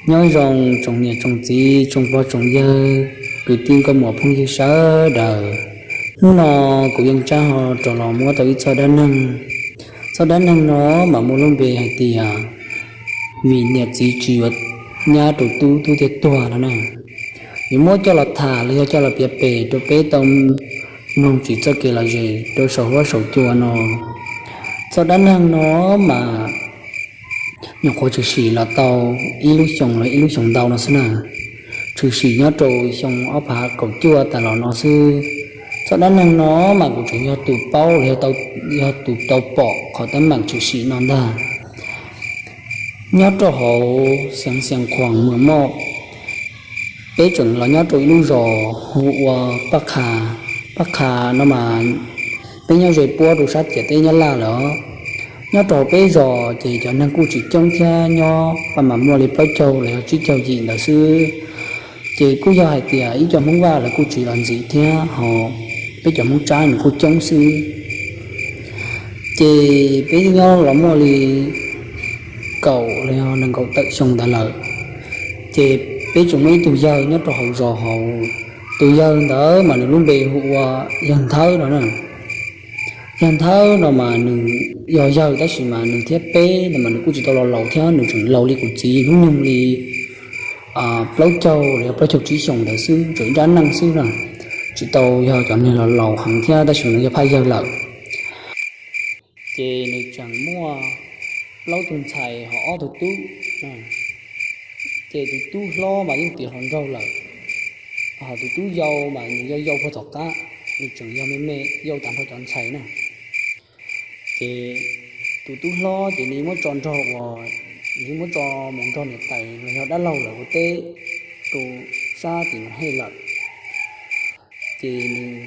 Nyob zoo tsoom niam tsoom txiv tsoom pog tsoom yawg, kwv tij nkauj muam phooj ywg sawv daws. Hnub no kuv Yeej Tsab ho rov los muab tau ib txoj dab neeg. Txoj dab neeg no mas muaj lub npe hais tias vim niam txiv tsis yuav nyab rau tub, tub thiaj tuag no na. Yuav muab coj los tham los yog coj los piav pem rau peb tau mloog tsis txoj kev lom zem rau saum huab saum cua no. Txoj dab neeg no mas nyuam qhuav tshwm sim los tau ib lub xyoos los ib lub xyoos ntau no xwb na. Tshwm sim nyob rau xyoo ob phav kaum cuaj tas los no xwb. Txoj dab neeg no mas kuv tseem yog tus paub los yog tus tau pom qhov teeb meem tshwm sim no ntag. Nyob rau hauv xeev Xiav Khuam Muas Moj, peb tseem los nyob rau ib lub zos hu ua Paj Qha. Paj Qha no mas peb nyob ze puab rau sab ciam teb Nyab Laj lawm. Nyob rau hauv peb zos ces cov neeg kuj tsis coob thiab, nyob paj mas muaj li plaub caug los yog tsib caug yim ntawd xwb. Ces kuj yog hais tias ib co Hmoob Vaj lawv kuj tsis los ntxiv thiab, ho peb cov Hmoob Tsab nws kuj coob xwb. Ces peb nyob los muaj li kaum los yog nees nkaum tawm xyoo ntawd lawm. Ces peb tseem muaj ib tug yawg nyob rau hauv zos hauv. Tus yawg ntawd mas nws lub npe hu ua Yawg Nthawb no na. Yawg Nthawb no mas nws yog yawg tab sis mas nws thiab peb no mas nws kuj tsis tau los laus thiab, nws tseem laus li kuv txiv hnub nyoog li plaub caug los yog plaub caug tsib xyoos ntawd xwb, tseem ib nrab neej xwb na. Tsis tau yog cov neeg los laus heev thiab tab sis nws yog phaj yawg lawm. Ces nws tseem muaj plaub tug ntxhais ho ob tug tub. Ces tus tub hlob mas yeej tiav hluas nraug lawm, ho tus tub yau mas nws yau yau puag tom qab, nws tseem yog me me yau tag nrho cov ntxhais na. Ces tus tub hlob ces nws muab tso nrog uas, nws muab tso mus nrog niam tais los yog dab laug lawv ua teb rau sab tim Noo Hej lawm. Ces nws,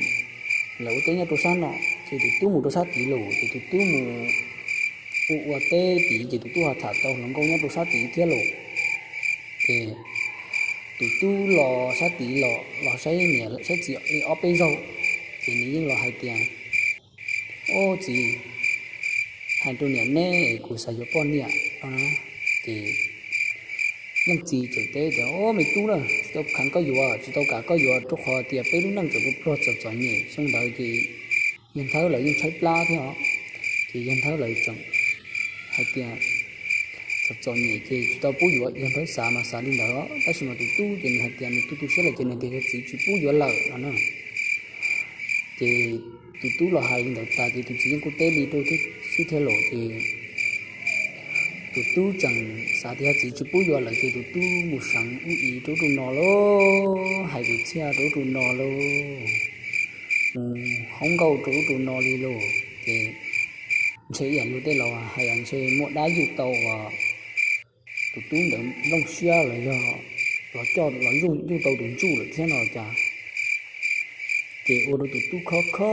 lawv ua teb nyob rau sab no, ces tus tub mus rau sab tid lawm, ces tus tub mus ua ua teb tid ces tus tub ho tham tau hluas nkauj nyob rau sab tid thiab lawm. Ces tus tub los sab tid los, los saib niam saib txiv li ob peb zaug, ces nws yeej los hais tias, Ob txiv, hais rau niam neb es kuv xav yuav poj niam no. Ces leej txiv tseem teb tias, Ob me tub na, tsis tau kheev koj yuav, tsis tau kam koj yuav rau qhov tias peb lub neej tseem pluag pluag txom txom nyem. Xyoo ntawd ces Yawg Nthawb lawv yeej tshaib plab thiab os. Ces Yawg Nthawb lawv tseem hais tias txom txom nyem ces tsis tau pub yuav. Yawg Nthawb xav mas xav li ntawd, tab sis mas tus tub ces nws hais tias nws tu tu siab lawm ces nws tias yog txiv tsis pub yuav lawm no na. Ces tus tub los hais li ntawd tas ces tus txiv yeej kuj teb li rau xwb thiab lawm. Ces tus tub tseem xav tias yog txiv tsis pub yuav lawm ces tus tub mus seev ub i rau ub rau no lauj, hais kwv txhiaj rau ub rau no lauj, mus hoob nkauj rau ub rau no li lauj. Ces ntshe ib yam li tej laus hais, ntshe muaj dab yuj tau uas tus tub ntawd nplooj siab los yog los coj los yuj tau tus ntsuj lawm thiab no cas. Ces ua rau tus tub kho kho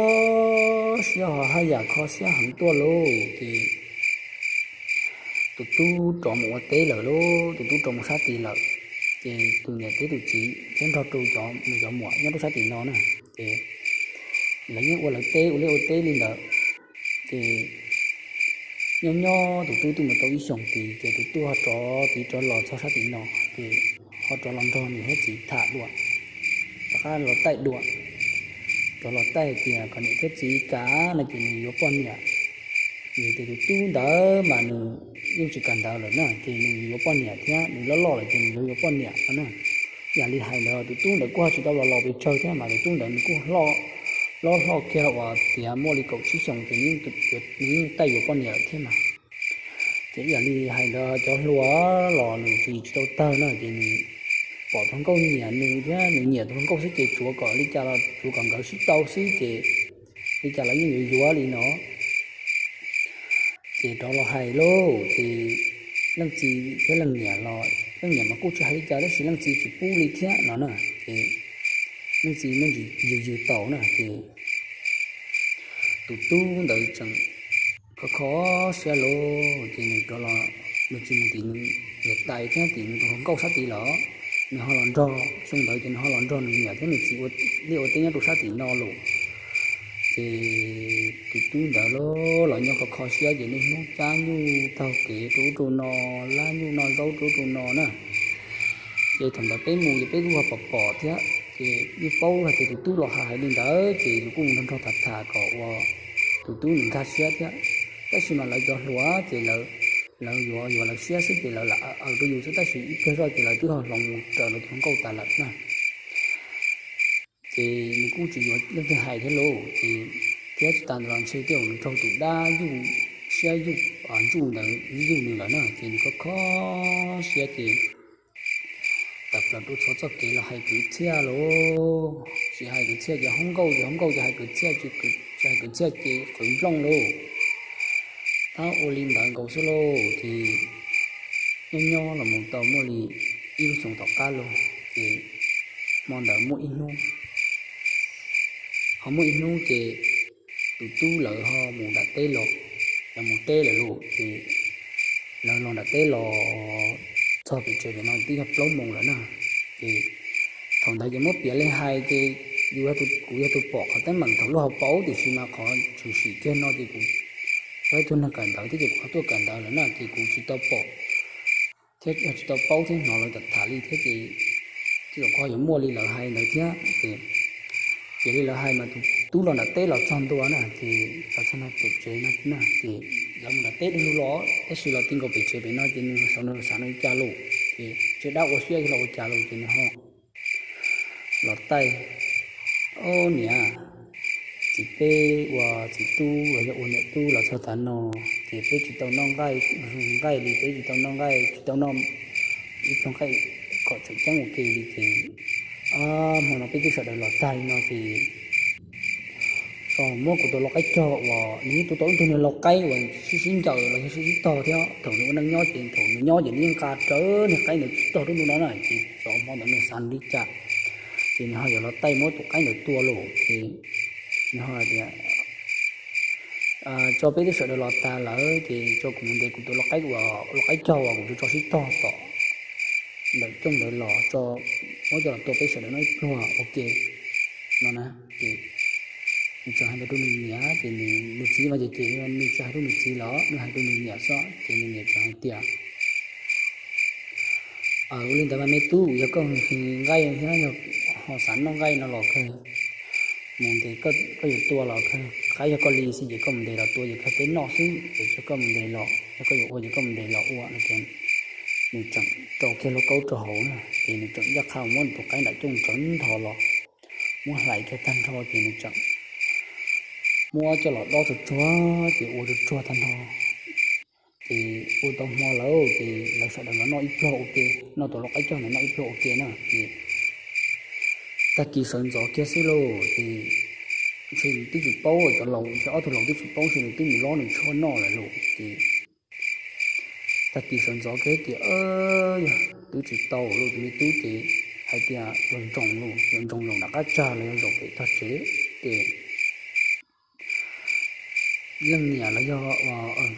siab, ho haj yam kho siab heev tuaj lauj. Ces tus tub rov mus ua teb lawm lauj, tus tub rov mus sab tid lawm. Ces tus niam thiab tus txiv thiab nrog rau cov, nws cov muam nyob rau sab tim no na, ces lawv yeej ua lawv teb, ua liaj ua teb li ntawd. Ces nyob nyob tus tub twb mus tau ib xyoos tid ces tus tub ho rov tid rov los txog sab tim no, ces ho rov los nrog niam thiab txiv tham dua, rov qab los taij dua, rov los taij tias kom niam thiab txiv kam no ces nws yuav poj niam. Vim tias tus tub ntawd mas nws yeej tsis kam ntawd lawm na, ces nws yuav poj niam thiab, nws loj loj lawm ces nws yuav yuav poj niam no na. Yam li hais ntawd tus tub ntawd kuj ho tsis tau los laus pes tsawg thiab mas tus tub ntawd nws kuj hlob hlob kiag uas tias muaj li kaum tsib xyoos ces nws yeej taij yuav poj niam lawm thiab mas. Ces ib yam li hais ntawd cov hluas los nws tsis tau tawg na, ces nws pom tus hluas nkauj nyiam nws thiab nws nyiam tus hluas nkauj xwb ces tsuav kom li cas los tsuav kom nkawd sib tau xwb ces li cas los yeej yuav yuav li no. Ces rov los hais lauj, ces leej txiv thiab leej niam los, leej niam mas kuj tsis hais li cas tab sis leej txiv tsis pub li thiab no na. Ces leej txiv muab yws yws taus na ces tus tub ntawd tseem kho kho siab lauj, ces nws rov los, nws tsis mus tim nws niam tais thiab tim nws tus hluas nkauj sab tid lawm, nws ho los nrog, xyoo ntawd ces nws ho los nrog nws niam thiab nws txiv ua liaj ua teb nyob rau sab tim no lauj. Ces tus tub ntawd los nyob kho kho siab ces niaj hnub cab nyuj taug kev rau ub rau no, lab nyuj noj zaub rau ub rau no na. Ces thaum ntawd peb mus ces peb kuj ho pom pom thiab, ces yeej paub hais tias tus tub los hais li ntawd, ces yus kuj mus nrog nrog tham tham kom uas tus tub nws nkag siab thiab. Tab sis mas lawv cov hluas ces lawv yuav yuav lawv siab xwb, ces lawv lam aws rau yus xwb, tab sis ib pliag zoj ces lawv twb ho hloov mus raws lawv tus hluas nkauj tas lawm na. Ces nws kuj tsis yuav leej twg hais thiab lauj, ces thiab tsis tas ntawd los ntshe tej zaum nws raug tus dab yuj siab yuj ntsuj ntawd yuj nws lawm na, ces nws kho kho siab ces tawm plaws rau txhua txoj kev los hais kwv txhiaj lauj. Tsis hais kwv txhiaj ces hoob nkauj, ces hoob nkauj ces hais kwv txhiaj, tsis hais kwv txhiaj ces qhwv nplooj lauj. Tab ua li ntawd nkaus xwb lauj, ces nyob nyob los mus tau muaj li ib lub xyoo tom qab lauj, ces hmo ntawd muaj ib hnub, ho muaj ib hnub ces tus tub lawv ho mus nram teb los, lawv mus teb lawm lauj, ces lawv los nram teb los txog pem tsev pem no twb yog plaub moos lawm na. Ces thaum ntawd ces muab piav li hais ces yus, kuv yog tus pom qhov teeb meem thaum lub hauv paus, tiam sis mas qhov tshwm sim kiag no ces kuv yog ib tug neeg kawm ntawv thiab ces kuv ho tuaj kawm ntawv lawm na, ces kuv tsis tau pom thiab yog tsis tau paub thiab hnov lawv tham tham li thiab ces tej zaum kuj yuav muaj li lawv hais ntawd thiab ces, ces li lawv hais mas tus tub los nram teb los txog ntua na, ces los txog ntua pem tsev no na, ces lawv mus nram teb du lug los tab sis los ti nkaus pem tsev pem no ces nws xav nws xav nws li cas lauj, ces ntshe dab ua siab los ua cas lauj, ces nws ho los taij, Ob niam, txiv peb ua txiv tub los yog ua niam tub los txog tav no, ces peb tsis tau noj nqaij, nqaij li peb tsis tau noj nqaij, tsis tau noj ib pluag nqaij kom tseem ceeb ua ke li ces hmo no peb twb sawv daws los tag li no ces tso muab kuv tus lau qaib cog uas nws yeej tua tau ib tug niag lau qaib uas sib sib ncaws los yog sib sib tog thiab, thaum nws ua neej nyob ces thaum nws nyob ces nws yeej nqa rawv niag qaib ntawd tsis tog rau ntu no na, ces tso hmo ntawd nws xav nws li cas ces nws ho yuav los taij muab tus qaib ntawd tua lauj, ces nws ho hais tias, Tso peb twb sawv daws los tas lawm ces tso kuv mus ntes kuv tus lau qaib uas lau qaib cog uas kuv tso sib tog tom ntawm cooj ntawd los tso, muab coj los tua peb sawv daws noj ib pluag ua ke no na. Ces nws tseem hais ntawd rau nws niam ces nws txiv mas ces ces nws tsis hais rau nws txiv los nws hais rau nws niam xwb ces nws niam tseem hais tias, Ua li ntawd mas me tub, yog koj nqaij thiab yog ho xav noj nqaij no los kawg, mus ntes koj yuav tua los kawg, qab yog koj li xwb ces koj mus ntes los tua ces kawg peb noj xwb, ces tsuas koj mus ntes los, yog koj yuav ua ces koj mus ntes los ua no ces nws tseem rau kiag lauj kaub rau hauv na, ces nws tseem ncaj qha muab nws tus qaib nram cooj ntawd nrho los muab hlais kiag tag nrho ces nws tseem muab coj los dob tsuag tsuag ces ua tsuag tsuag tag nrho. Ces ua tau hmo lawm ces lawv sawv daws los noj ib pluag ua ke, noj tus lau qaib cog ntawd noj ib pluag ua ke na ces tag kis sawv ntxov kiag xwb lauj ces ntshe nws twb tsis paub, cov laus ntshe ob tug laus twb tsis paub ntshe nws twb mus lob nws tshuaj noj lawm lauj ces tag kis sawv ntxov kiag ces yog twb tsis tau lauj, tus me tub ces hais tias yuav ntsoos lauj, yuav ntsoos zaum nram qab tsag los yog zaum pem tog tsev ces leej niam los yog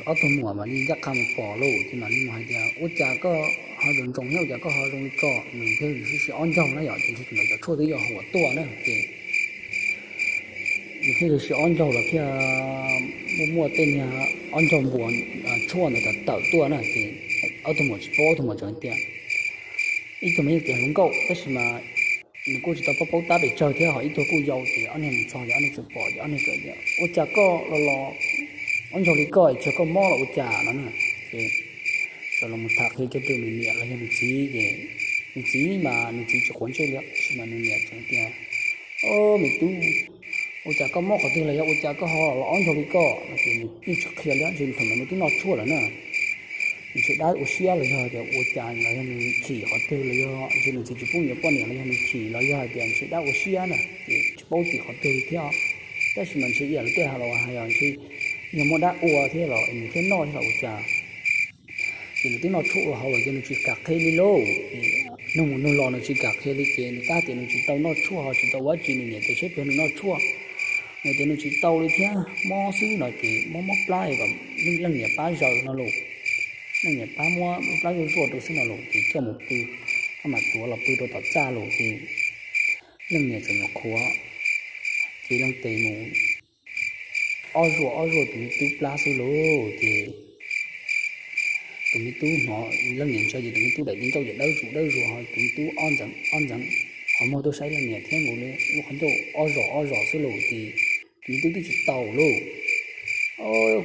ob tug muam mam li ncaj qha mus pom lauj ces mam li mus hais tias, Ua cas koj ho ntsoos ntsoos thiab ua cas koj ho zoo li ko? Nws thiaj li sib sib ob ncaug na yom, ces ntshe tus ntawd cov tshuaj twb yog huam tuaj na ces nws thiaj li sib ob ncaug los thiaj muaj muaj tej niag ob ncaug npuas tshuaj ntawd tawm tawm tuaj na ces ob tug muam tsis paub, ob tug muam tseem hais tias, Ib tug mas yeej tias hluas nkauj tab sis mas nws kuj tsis tau paub paub tab pes tsawg thiab ho ib tug kuj yau ces ob niag mus txog ces ob niag tseem pom ces ob niag tseem tias, Ua cas koj los los ob ncaug li koj es tsis yog koj mob los ua cas no na? Ces txawm los mus tham qhia kiag rau nws niam los yog nws txiv ces nws txiv mas nws txiv tsis quav ntsej li tab sis mas nws niam tseem tias, Ob me tub, ua cas koj mob qhov twg los yog ua cas koj ho los ob ncaug li koj no ces nws yeej tsis qhia li, ntshe thaum ntawd nws twb noj tshuaj lawm na. Ntshe dab ua siab los yog tias ua cas los yog nws chim qhov twg los yog ntshe nws txiv tsis pub yuav poj niam los yog nws chim los yog hais tias ntshe dab ua siab na ces tsis paub chim qhov twg li thiab. Tab sis mas ntshe ib yam li tej hais los hais ntshe yog muaj dab ua thiab los nws thiaj noj thiab los ua cas. Ces nws twb noj tshuaj ua hauv lawm ces nws tsis kam qhia li lauj. Nug mus nug los nws tsis kam qhia li ces nws tab tias nws tsis tau noj tshuaj ho tsis tau ua dab tsi, nws niam tias saib puas yog nws noj tshuaj. Nws tias nws tsis tau li thiab, mob xwb no ces mob mob plab kom leej niam pab zaws no lauj. Leej niam pab muab plab zuaj zuaj rau xwb no lauj ces coj mus pw, koj mam tuav los pw rau tom txaj lauj ces leej niam tseem nyuam qhuav ces leej tes mus ob zuaj ob zuaj tus me tub plab xwb lauj ces tus me tub hnov leej niam ntsia ces tus me tub daim di ncauj ces dawb zus dawb zus, ho tus me tub ob ntxeev ob ntxeev qhov muag tuaj saib leej niam thiab nkaus li lub qhov ncauj ob zos ob zos xwb lauj. Ces tus me tub twb tsis tau lauj.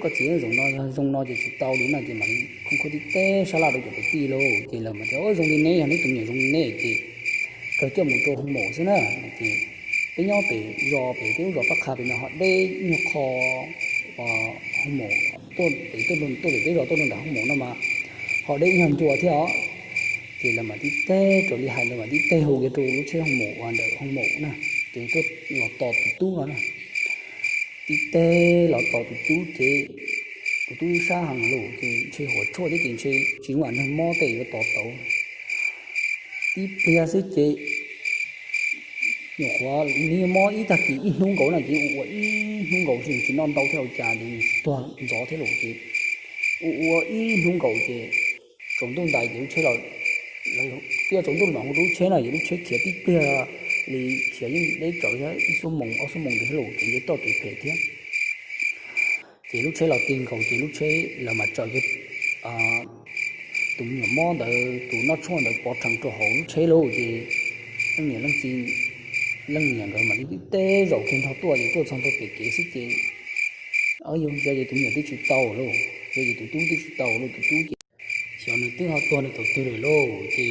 Koj txiv, zoo no yog zoo no ces tsis tau li no ces mam khoov khuaj tib teg sab laj rau cov kwv tij lauj. Ces lawv mam tias, Zoo li neb, yog neb tus me nyuam zoo li neb ces kawg coj mus rau hoo maum xwb na. Ces peb nyob pem zos pem peb lub zos Paj Qha pem no ho deb nyuag qho, hoo maum tuaj pem tuaj pem peb zos tuaj rau nram hoo maum no mas ho deb nyuag ncua thiab os. Ces lawv mam tib teg raws li hais, lawv mam tib teg hu kiag rau lub tsheb hoo maum uas ntawm hoo maum na, ces tuaj los tos tus tub no na. Tib teg los tos tus tub ces tus tub sab heev lauj, ces ntshe huam tshuaj thiab ces ntshe tsis muaj neeg mob tej yuav tos tau. Tib pliag xwb ces nyuam qhuav nws mob ib tag kis ib hnub nkaus na, ces ua ua ib hnub nkaus tsis noj ntau thiab ua cas ces nws tuag ntxov thiab lauj. Ces ua ua ib hnub nkaus ces tsaus ntuj ntais ces lub tsheb los, twb yog tsaus ntuj mam hu rau lub tsheb no, ces lub tsheb khiav tib pliag li, khiav yeej deb tsawv thiab ib xuab moos ob xuab moos ntawd thiab lauj, ces nce toj kev phem thiab. Ces lub tsheb los tig nkaus ces lub tsheb lawv mam tsaws kiag tus me nyuam mob ntawd tus noj tshuaj ntawd pov rhees rau hauv lub tsheb lauj. Ces leej niam leej txiv, leej niam nkawd mam li tib teg zaum kiag nrog tuaj, ces tuaj txog ntua pem kev xwb ces, yog ntsia ces tus me nyuam twb tsis tau lauj, yog ces tus tub twb tsis tau lauj, tus tub ces xyov nws twb ho tuag nws thaum twg lawm lauj. Ces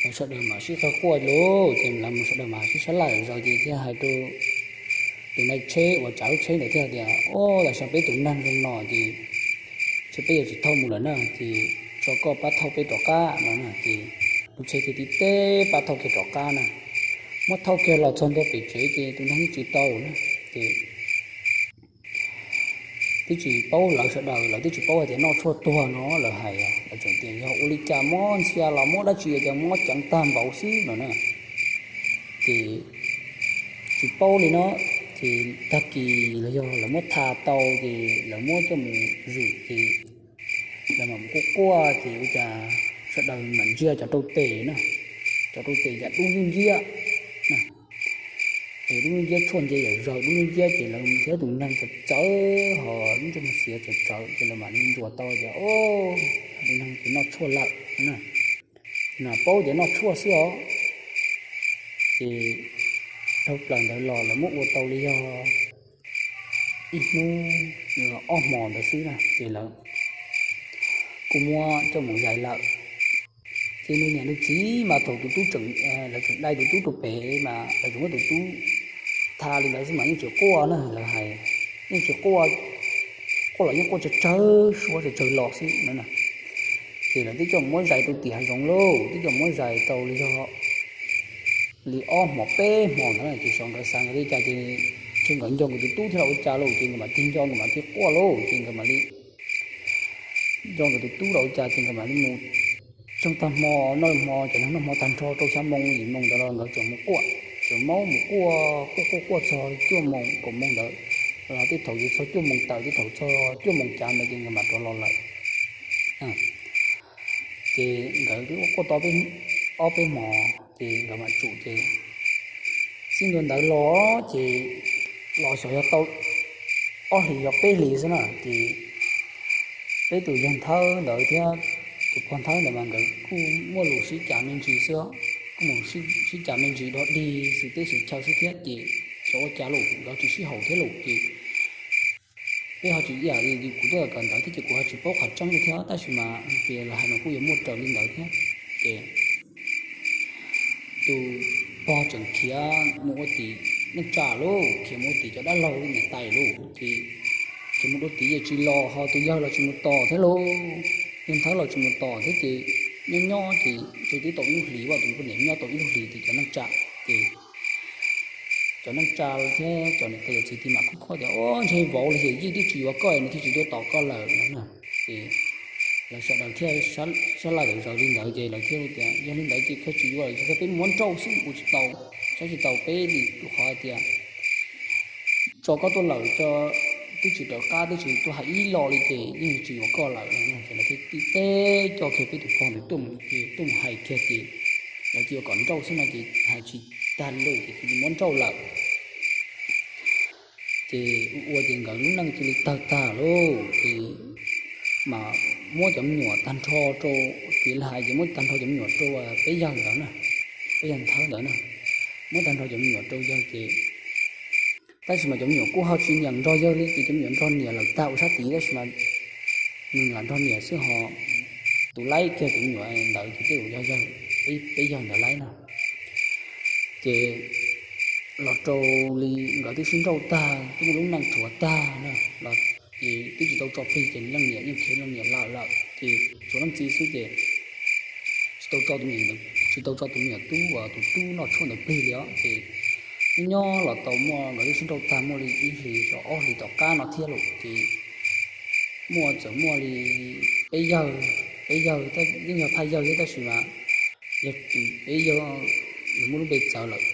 lawv sawv daws mam sib qawg quaj lauj, ces lawv mus sawv daws mam sib sab laj zos ces thiaj hais rau tus nai tsheb uas tsav lub tsheb ntawd thiaj tias, Au, los xyov peb tus neeg zoo no ces ntshe peb yuav tsis thauj mus lawm na, ces tso koj pab thauj peb rov qab no na. Ces lub tsheb thiaj tib teg pab thauj kiag rov qab na. Muab thauj kiag los txog ntua pem tsev ces tus neeg tsis tau na. Ces twb tsis paub, lawv sawv daws lawv twb tsis paub hais tias noj tshuaj tuag no, lawv hais, lawv tseem tias yog ua li cas mob ntxhia los mob dab tsi ces mob ceev tag npaum xwb no na. Ces tsis paub li no, ces tag kis los yog lawv muab tha tau ces lawv muab coj mus zwm ces lawv mam quaj quaj ces ua cas sawv daws mam ntsia cov rau tes na, cov rau tes cas dub nciab nciab na. Es dub nciab, tshuaj nce yam zaws dub nciab ces lawv thiab tus neeg txawv txawv ho lub ntsej muag xiav txawv txawv ces lawv mam li ntsuas tau tias, Au, tus neeg ces noj tshuaj lawm na, paub tias noj tshuaj xwb os. Ces dhau plaws ntawd los lawv muab ua tau li yog ib hnub ob hmos ntawd xwb na ces lawv kuj muab coj mus zais lawm. Ces nws niam nws txiv mas thaum tus tub tseem, lawv tseem dai tus tub rau pem mas lawv tseem muab tus tub tha li ntawd xwb mas yeej tsis quaj na, lawv hais yeej tsis quaj, quaj los yeej quaj tsawg tsawg suab tsawg tsawg los xwb no na. Ces lawv twb coj muab zais rau tim hav zoov lauj, twb coj muab zais tau li yog li ob hmos peb hmos ntawd ces xyov nkawd xav nkawd li cas ces ntshe nkawd nco nkawd tus tub thiab los ua cas lauj, ces nkawd mam tig nco nkawd mam tig quaj lauj, ces nkawd mam li nco nkawd tus tub los ua cas ces nkawd mam li mus tseej tag hmo, noj hmo, cov neeg noj hmo tag nrho rau xya moo yim moo ntawd los nkawd tseem mus quaj, tseem maub mus quaj quaj quaj quaj txog cuaj moo kaum moo ntawd, los tej thaum yuav txog cuaj moo taw, tej thaum txog cuaj moo cav ntawd ces nkawd mam rov los lawm. Ces nkawd twb quaj tau ob peb hmos ces nkawd mam tsum ces xib ntua ntawd los ces los xyov yog tau ob hlis yog peb hlis xwb na ces peb tus yawg Nthawb ntawd thiab tus pog Nthawb ntawd mas nkawd kuj muaj lus sib cav me ntsis xwb, kuj mus sib cav me ntsis dog dig xwm teb xwm chaw xwb thiab ces xyov ua cas lauj nkawd tsis sib haum thiab lauj ces peb ho tsis ib yam li kuv tuaj kawm ntawv thiab ces kuv ho tsis paub qhov tseeb li thiab tab sis mas piav lawv hais mas kuj yuav muaj raws li ntawd thiab. Ces tus pog tseem khiav mus ua tim neej tsa lauj, khiav mus ua tim cov dab laug niam tais lauj, ces khiav mus dua tim yeej tsis los ho tus yawg los tsis mus tos thiab lauj, yawg Nthawb los tsis mus tos thiab ces nyob nyob ces ntshe twb tau ib lub hlis, tus poj niam nyob tau ib lub hlis ces cov neej tsa ces cov neej tsa thiab cov niam tais yawm txiv tim mam khub khob tias, Au, ntshe vauv los yawm yij twb tsis yuav koj nws thiaj tsis tuaj tos koj lawm no na. Ces lawv sawv daws thiaj sab laj tawm zaws li ntawd ces lawv thiaj tias, Yog li ntawd ces koj tsis yuav lawm ces koj peb muab nrauj xwb, ua tsis tau, saib tsis taus peb li, rau qhov hais tias tso koj tuaj lawm, twb tsis raws qab, twb tsis tuaj hais ib lo li ces yeej tsis yuav koj lawm no. Ces lawv thiaj tib teg coj kiag peb tus pog ntawd tuaj mus, tuaj mus hais kiag ces lawv cia kom nrauj xwb no ces hais tsis tag li lauj ces cia li muab nrauj lawm. Ces ua ua ces nkawd lub neej cia li tawg tag lauj ces mas muab cov me nyuam tag nrho rau, piv li hais ces muab tag nrho cov me nyuam rau peb yawg ntawd na, peb yawg Nthawb ntawd na, muab tag nrho cov me nyuam rau yawg ces, tab sis mas cov me nyuam kuj ho tsis nyiam nrog yawg li ces cov me nyuam nrog niam lawm tag ua sab tid tab sis mas nws lam nrog niam xwb ho tus laib kiag cov me nyuam ntawd ces tej zaum yog yawg, peb yawg ntawd laib na. Ces los rau li nkawd twb sib nrauj tag twb muaj lub neej rhuav tag na, los ces twb tsis tau tso plig ces leej niam yeej khiav leej niam lawm lawm ces tshuav leej txiv xwb ces tsis tau tso tus me nyuam, tsis tau tso tus me nyuam tub uas tus tub noj tshuaj ntawd plig li os ces nyob nyob los tau muaj nkawd twb sib nrauj tag muaj li ib hlis rau ob hlis tom qab no thiab lawm ces muaj txawm muaj li peb yawg, peb yawg yeej yog phaj yawg thiab tab sis mas yog tus peb yawg, nws muaj lub npe txawv lawm,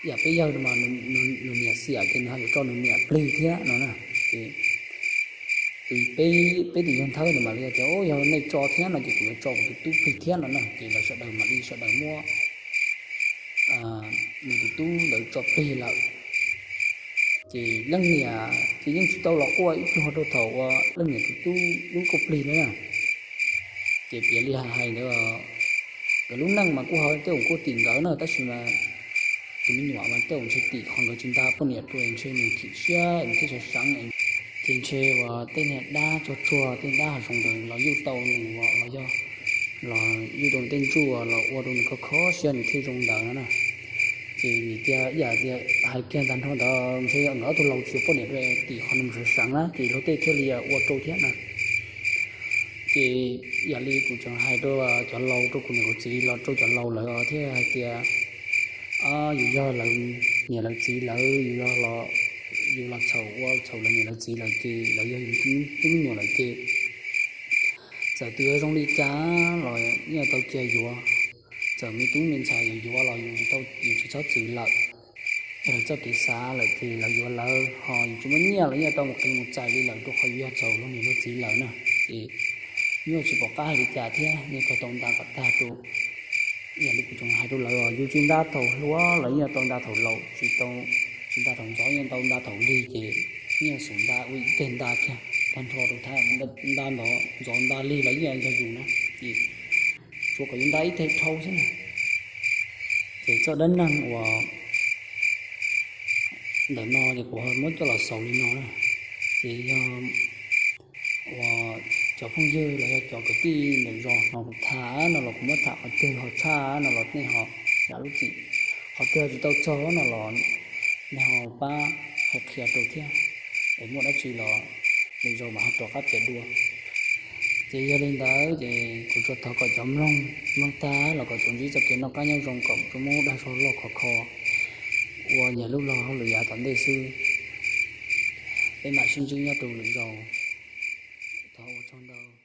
yam peb yawg no mas nws niam xiam ces nws ho yuav tso nws niam plig thiab no na. Ces peb, peb tus yawg Nthawb ntawd mam li tias, yog nej tso thiab no ces kuv yuav tso kuv tus tub plig thiab no na. Ces lawv sawv daws mam li sawv daws muab nws tus tub ntawd tso plig lawm. Ces leej niam ces yeej tsis tau los quaj ib pluag rau thaum uas leej niam tus tub lub kauj plig na. Ces piav li hais ntawd, nkawd lub neej mas kuj ho tej zaum kuj tim nkawd na tab sis mas tus me nyuam mas tej zaum ntshe tim qhov nkawd tsis nta poj niam rau ntshe nws chim siab nws thiaj sawv seev. Ces ntshe uas tej niag dab tsuag tsuag tej dab hav zoov ntawd los yuj tau nws los yog los yuj rau tej ntsuj los ua rau nws kho kho siab nws thiaj zoo ntawd no na. Ces vim tias ib yam tias hais kiag ntag nrho ntawd ntshe nkawd ob tug laus tsis yuav poj niam rau tim qhov nws sawv seev na ces luag tej thiaj li ua rau thiab na. Ces yam li kuv tseem hais rau cov laus rau kuv niam kuv txiv los rau cov laus lawv thiaj hais tias yus yog lawv niam lawv txiv lawv, yus yog, yus los txhaum ua txhaum lawv niam lawv txiv lawm ces lawv yog yus tub me nyuam lawm ces txawm tus yuav zoo li cas los yeej tau cia yuav. Txawm me tub me ntxhais yuav yuav los yus tsis txhob txwv lawm. Yog lawv txoj kev xav lawm ces lawv yuav lawv ho yus tsis muaj nyiaj los yeej tau mus qiv mus txais li lawm rau qhov yus yog txhaum luag niam luag txiv lawm na. Ces nyuaj tsis pom qab hais li cas thiab yeej kawg tau nta kom tag rau. Yam li kuv tseem hais rau lawv os, yus tsis nta thaum hluas los yeej tau nta thaum laus, tsis tau, tsis nta thaum ntxov yeej tau nta thaum lig ces yeej xub nta ua ib teg nta kiag tag nrho rau thab nta ntxov ntxov nta lig los yeej yog yus na. Ces tsuav kom yus nta ib teg dhau xwb na. Ces txoj dab neeg uas ntawm no ces kuv ho muab coj los xaus li no na. Ces yog uas cov phooj ywg los yog cov kwv tij ntawm zos hnov kuv tham no los kuv muab tham qhov twg ho tshaj no los nej ho zam lub txim, qhov twg ho tsis tau txog no los nej ho pab qhia qhia rau thiab, es muaj dab tsi los lwm zaus mam ho rov qab piav dua. Ces yog li ntawd ces kuv tsuas thov kom cov mloog, mloog tag los kom tsuas ntsib txoj kev noj qab nyob zoo kom tsuas muaj dag zog loj khov kho ua nyias lub log hauj lwm yav tom ntej xwb. Peb mam sib ntsib nyob rau lwm zaus. Thov ua tsaug ntau.